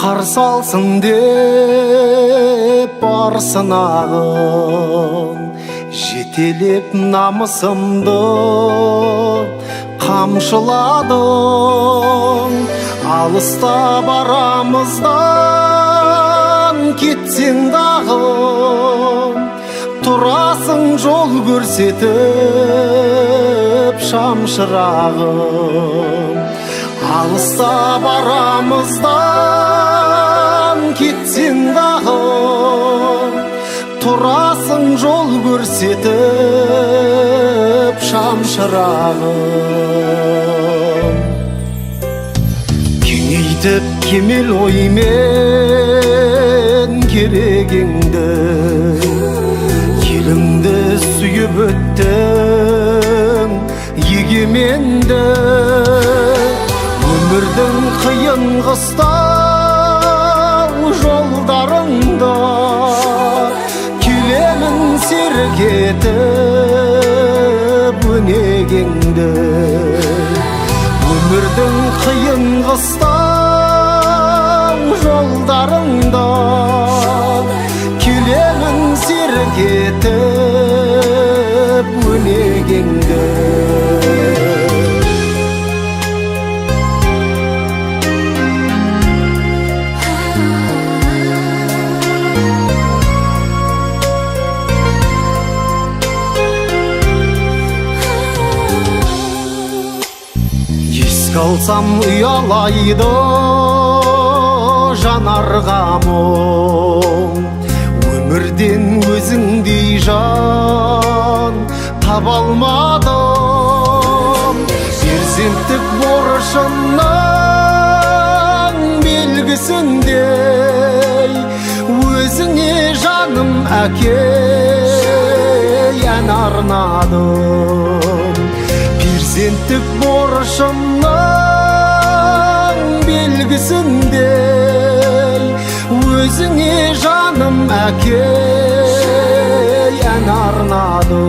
Қарсы алсын деп бар сынағын, жетелеп намысымды қамшыладың. Алыста барамыздан кетсең дағы, тұрасың жол көрсетіп шамшырағым. Алыста барамыздан кетсең дағы, тұрасың жол көрсетіп шамшырағым. Кеңейтіп кемел оймен керегеңді, еліңді сүйіп өттің егеменді. Өмірдің қиын қыстау жолдарында келемін серік етіп өнегеңді. Өмірдің қиын қыстау жолдарында келемін серік етіп өнегеңді. Еске алсам ұялайды жанарға мұң, өмірден өзіңдей жан таба алмадым. Перзенттік борышымның белгісіндей өзіңе, жаным әке, ән арнадым. Перзенттік борышымның белгісіндей өзіңе, жаным әке, ән арнадым.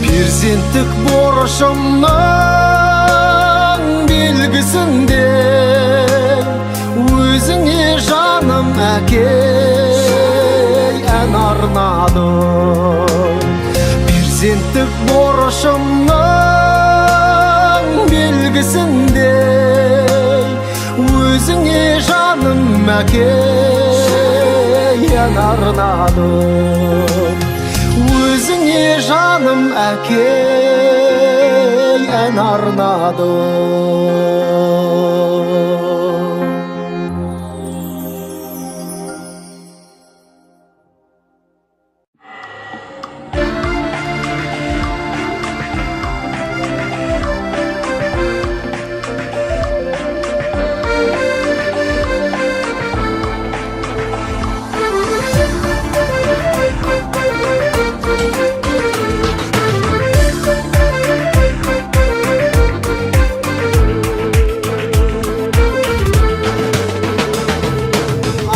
Перзенттік борышымның белгісіндей өзіңе, жаным әке, ән арнадым. Перзенттік борышымның белгісіндей өзіңе, жаным әке, ән арнадым. Өзіңе, жаным әке, ән арнадым.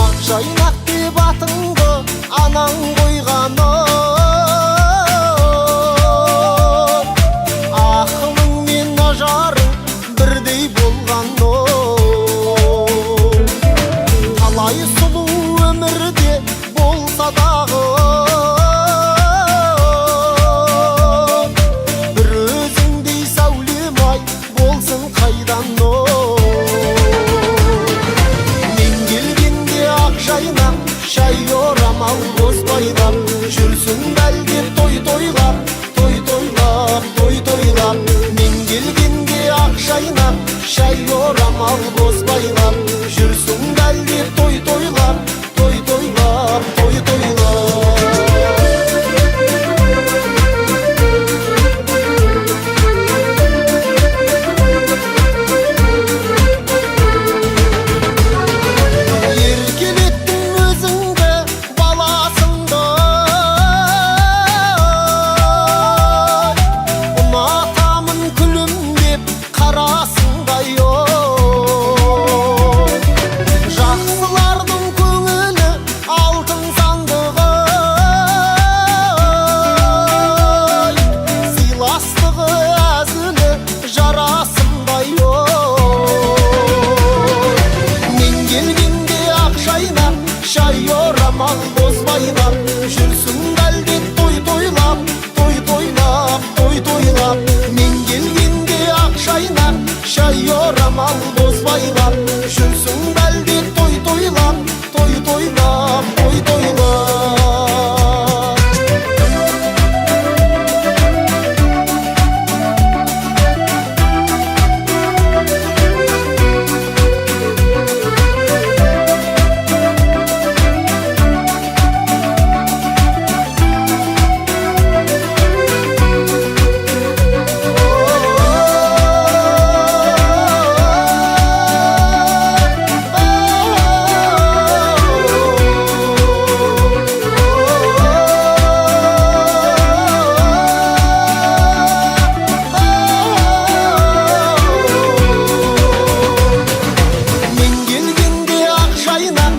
Ақжайнақ деп атыңды анаң қойғаны, ақылың мен ажарың бірдей болғаны. Талай сұлу өмірде болса дағы, бір өзіңдей сәулем ай болсын қайдан? Мен келгенде ақ жайнақ, шай орамал бозбайлап, жүрсің бәлде той тойлап, той тойлап, той тойлап. Мен келгенде ақ жайнақ, шай орамал бозбайлап, жүрсің бәлде той тойлап, той тойлап, той тойлап. жайнап, шай орамал боз байлап, жүрсің бәлде той тойлап, той тойлап, той тойлап. Мен келгенде ақ жайнап, шай орамал боз байлап, жүрсің бәлде той тойлап, той тойлап, той тойлап. Мен келгенде ақ жайнап,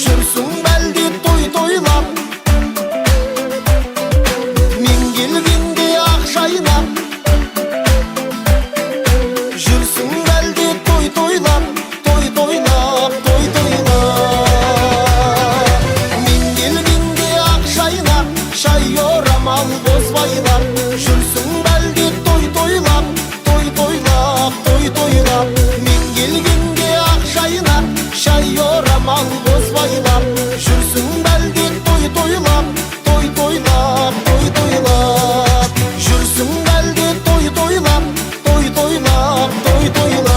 жүрсің бәлде той тойлап. Мен келгенде ақ жайнап, жүрсің бәлде той тойлап, той тойлап, той тойлап. Мен келгенде ақ жайнап, шай орамал боз байлап, жүрсің бәлде той тойлап, той тойлап, той тойлап. Мен келгенде ақ жайнап, шай орамал боз байлап, жүрсің бәлде той тойлап, той тойлап, той тойлап. Жүрсің бәлде той тойлап, той тойлап, той тойлап.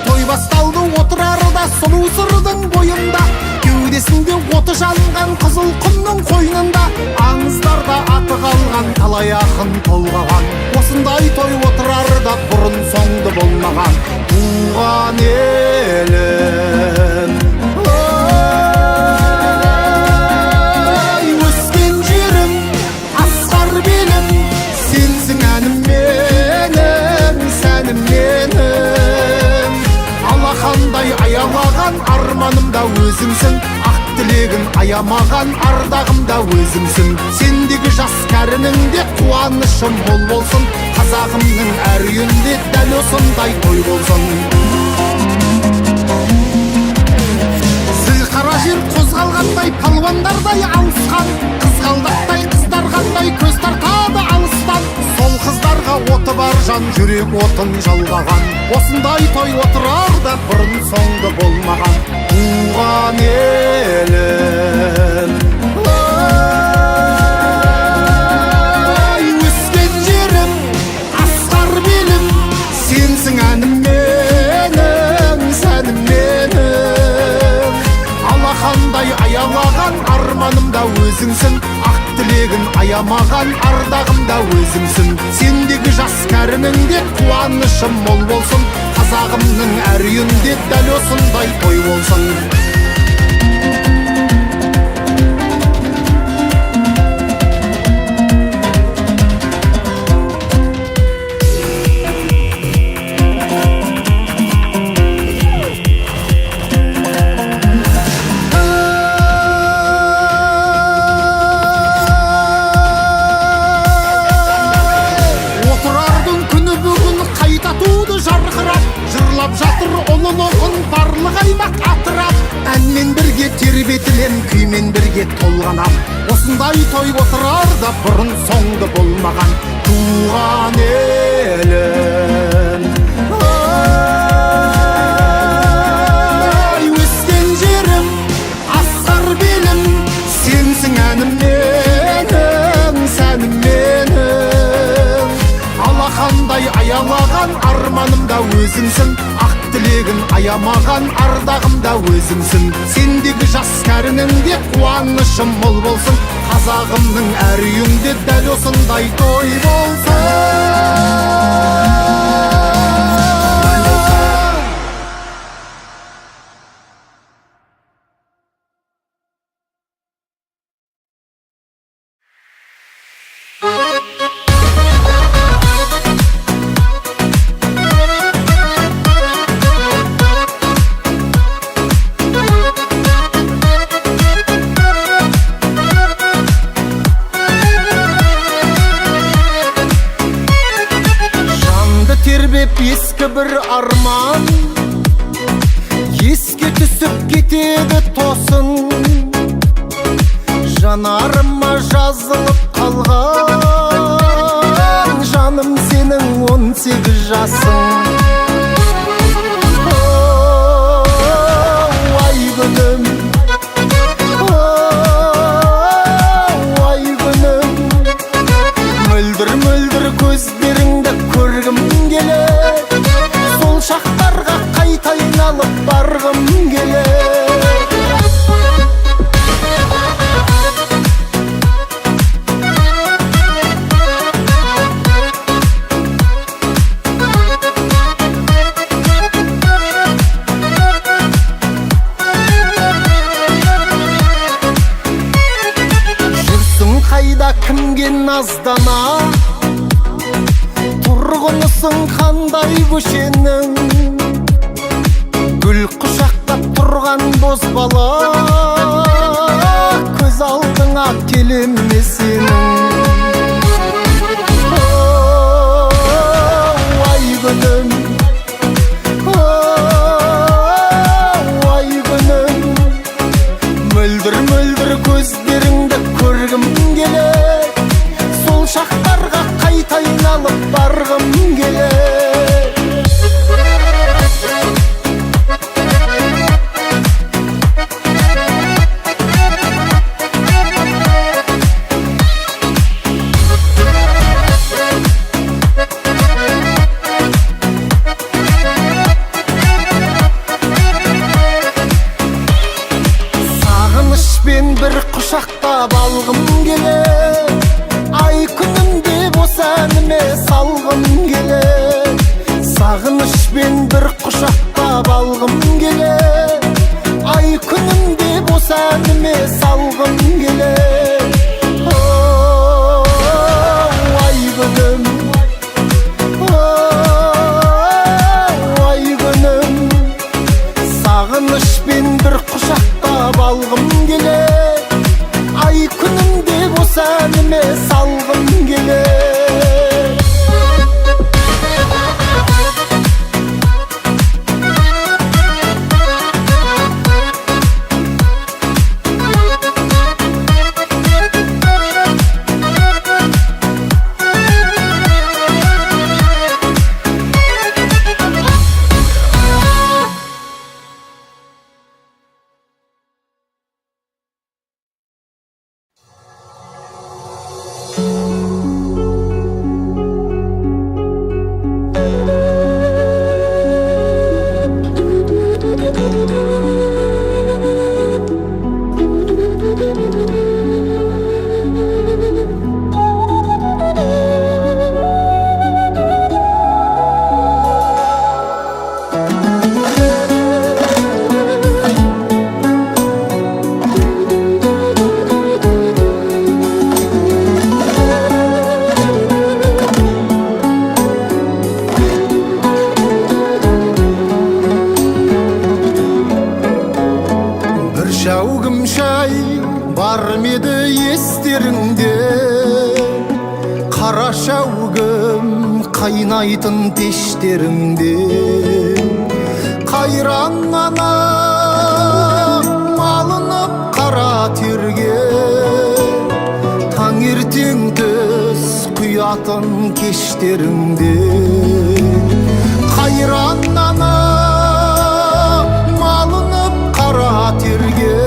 Той басталды Отырарда, сұлу Сырдың бойында, кеудесінде оты жанған қызыл құмның қойнында, аңыздарда аты қалған, талай ақын толғаған, осындай той Отырарда бұрын соңды болмаған. Туған елім, ой, өскен жерім, асқар белім, сенсің әнім менің, сәнім менің. Алақандай аялаған арманым да өзіңсің, ақ тілегін аямаған ардағым да өзіңсің. Сендегі жас кәрінің де қуанышы мол болсын, қазағымның әр үйінде дәл осындай той болсын. Зіл қара жер қозғалғандай, палуандардай алысқан, қызғалдақтай қыздарғандай көз тартады алыстан. Сол қыздарға оты бар жан жүрек отын жалғаған, осындай той Отырарда бұрын соңды болмаған. Туған елім, ой, өскен жерім, асқар белім, сенсің әнім менің, сәнім менің. Алақандай аялаған арманым да өзіңсің, ақ тілегін аямаған ардағым да өзіңсің. Сендегі жас кәрінің де қуанышы мол болсын, қазағымның әр үйінде дәл осындай той болсын. Отырардың күні бүгін қайта туды жарқырап, жырлап жатыр ұлылығын барлық аймақ атырап. Әнмен бірге тербетілем, күймен бірге толғанам, осындай той Отырарда бұрын соңды болмаған. Туған елім, да өзіңсің, ақ тілегін аямаған ардағым да өзіңсің. Сендегі жас кәрінің де қуанышы мол болсын, қазағымның әр үйіңде дәл осындай той болсын. Жанды тербеп ескі бір арман, еске түсіп кетеді тосын. Жанарыма жазылып қалған жаным сенің 18 жасың. Ай күнім, ай күнім, мөлдір мөлдір көздеріңді көргім келеді, сол шақтарға қайта айналып барғым келеді. Жүрсің қайда, кімге наздана, тұрғынысың қандай көшенің, гүл құшақтап тұрған бозбала, көз алдыңа келем ме сенің? Ай күнім, ай күнім, мөлдір мөлдір көздеріңді көргім келеді, сол шақтарға қайта айналып барғым келеді. Сағынышпен бір құшақтап алғым келеді, ай күнім деп осы әніме салғым келеді. Сағынышпен бір құшақтап алғым келеді, ай күнім деп осы әніме салғым келеді. Ай күнім, ай күнім, сағынышпен бір құшақтап алғым келеді, ай күнім деп осы әніме салғым келеді. Бір шәугім шай бар ма еді естеріңде, қара шәугім қайнайтын пештеріңде. Қайран ана малынып қара терге, таңертең түс құятын кештеріңде. Қайран ана малынып қара терге,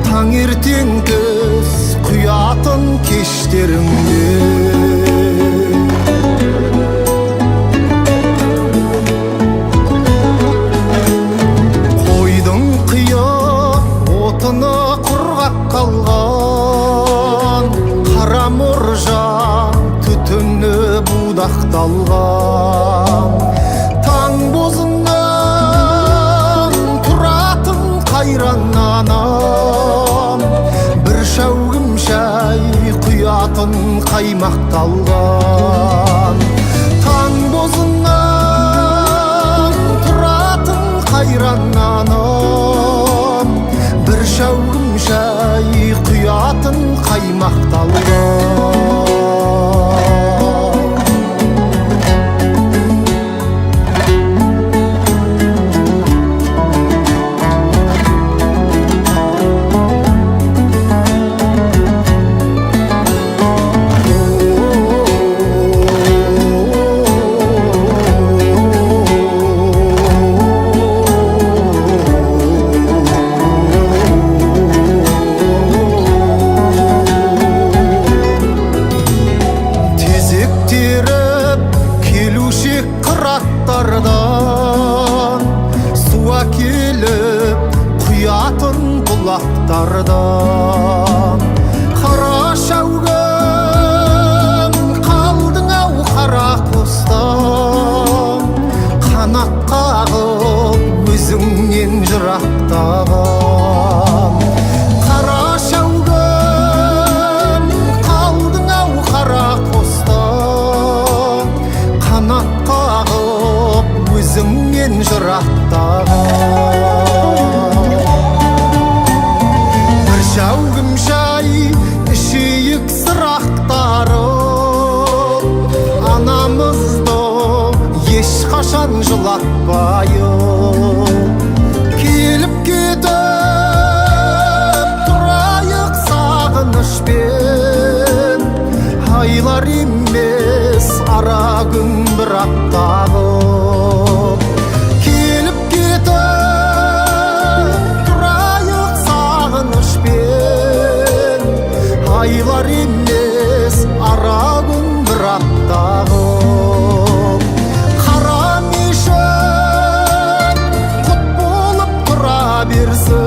таңертең түс құятын кештеріңде. Қаймақталған таң бозынан тұратын қайран анам, бір шәугім шай құятын қаймақталған. Тезек теріп келуші қыраттардан, су әкеліп құятын бұлақтардан. Қара шәугім қалдың ау қара қостан, қанат қағып өзіңнен жырақтаған. Қара шәугім қалдың ау қара қостан, қанат қағып өзіңнен жырақтаған. Бір шәугім шай ішейік сырақтарып, анамызды ешқашан жылатпайық. Келіп кетіп тұрайық сағынышпен, айлар емес ара күн бір апта ғып. Келіп кетіп тұрайық сағынышпен, айлар емес ара күн бір апта ғып. Қара мешіт құт болып тұра берсін.